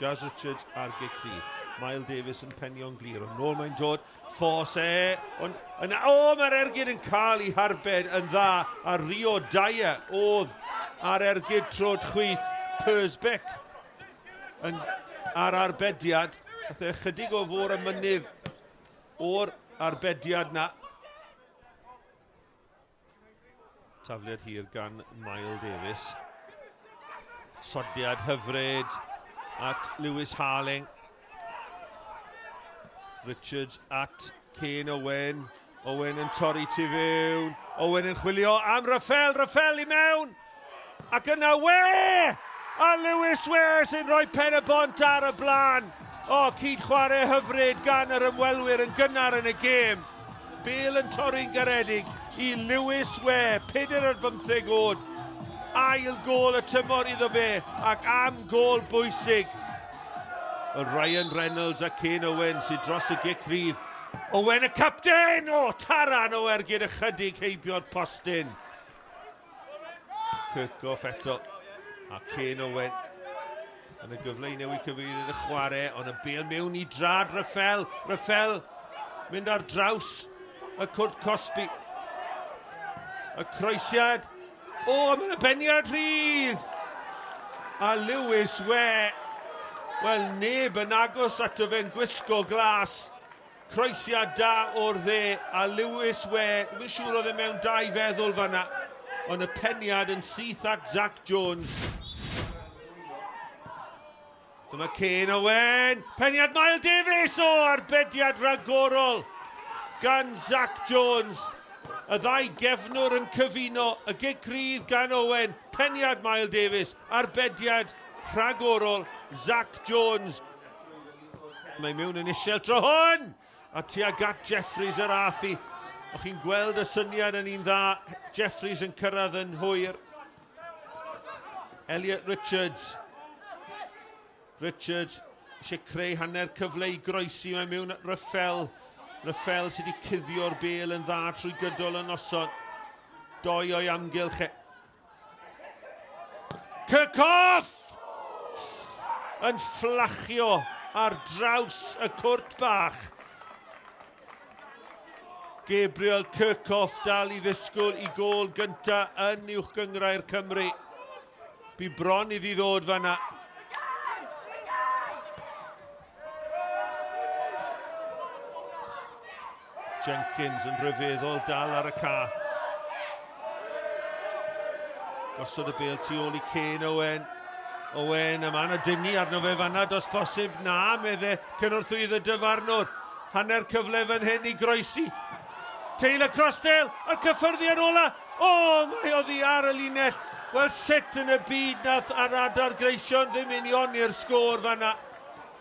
Jazz Richards ar gic rhydd. Mael Davies yn penio'n glir, ond nôl mae'n dod. Ffos e, ond yna, o, mae'r ergyd yn cael ei harbed yn dda, a Rio Dyer oedd ar ergyd trod chwith Persbeck yn, ar arbediad. Ath e ychydig o fôr y mynydd o'r arbediad na. Tafliad hir gan Mael Davies. Sodiad hyfryd at Lewis Harling. Richards at Kane Owen. Owen yn torri tu fewn. Owen yn chwilio am Raffel. Raffel i mewn! Ac yna we! A Lewis We sy'n rhoi pen y bont ar y blaen. O, cyd chwarae hyfryd gan yr ymwelwyr yn gynnar yn y gêm. Bale yn torri'n garedig i Lewis We, 4 ar 15 oed. Ail gôl y tymor iddo fe, ac am gôl bwysig. Ryan Reynolds a Kane Owen sydd dros y gic rydd. Owen y capten! O, taran o ergyd ychydig heibio'r postyn. Kirchhoff eto. A Kane Owen yn y gyfle i newid cyfeiriad y chwarae, ond y bel mewn i drad Raffel. Raffel mynd ar draws y cwrt cosbi. Y croesiad. O, mae'n y beniad rhydd! A Lewis We. Wel, neb yn agos ato fe'n gwisgo glas. Croesiad da o'r dde a Lewis Ware, ddim yn siŵr oedd e mewn dau feddwl fanna, ond y peniad yn syth at Zach Jones. Dyma Kane Owen, peniad Mael Davies, o arbediad rhagorol gan Zach Jones. Y ddau gefnwr yn cyfuno, y gic rydd gan Owen, peniad Mael Davies, arbediad rhagorol Zach Jones. Mae mewn yn isel tro hwn! A tuag at Jeffries yr ath i. O'ch chi'n gweld y syniad yn un dda. Jeffries yn cyrraedd yn hwyr. Elliot Richards. Richards eisiau creu hanner cyfle i groesi. Mae mewn Raffel. Raffel sydd wedi cuddio'r bel yn dda trwy gydol y noson. Doi o'i amgylch e. Kirchhoff! Yn fflachio ar draws y cwrt bach. Gabriel Kirchhoff dal i ddisgwyl i gôl gynta yn Uwch Gynghrair Cymru. Bu bron iddi ddod fanna. Jenkins yn rhyfeddol dal ar y ca. Gosod y bel tu ôl i Kane Owen. Owen, y man o dynnu arno fe fanna, dos posib. Na, medde cynorthwyydd y dyfarnwr. Hanner cyfle fan hyn i groesi. Taylor Crossdale, y cyffyrddiad ola. O, mae oddi ar y linell. Wel, sut yn y byd nath ar adar Gleision ddim unioni'r sgôr fanna.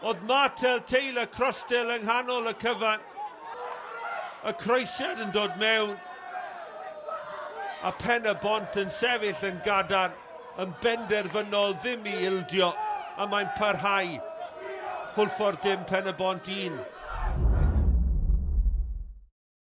Oedd Martel Taylor Crossdale yng nghanol y cyfan. Y croesiad yn dod mewn. A Pen y Bont yn sefyll yn gadarn, yn benderfynol ddim i ildio, a mae'n parhau. Hwlffordd dim, Pen y Bont 1.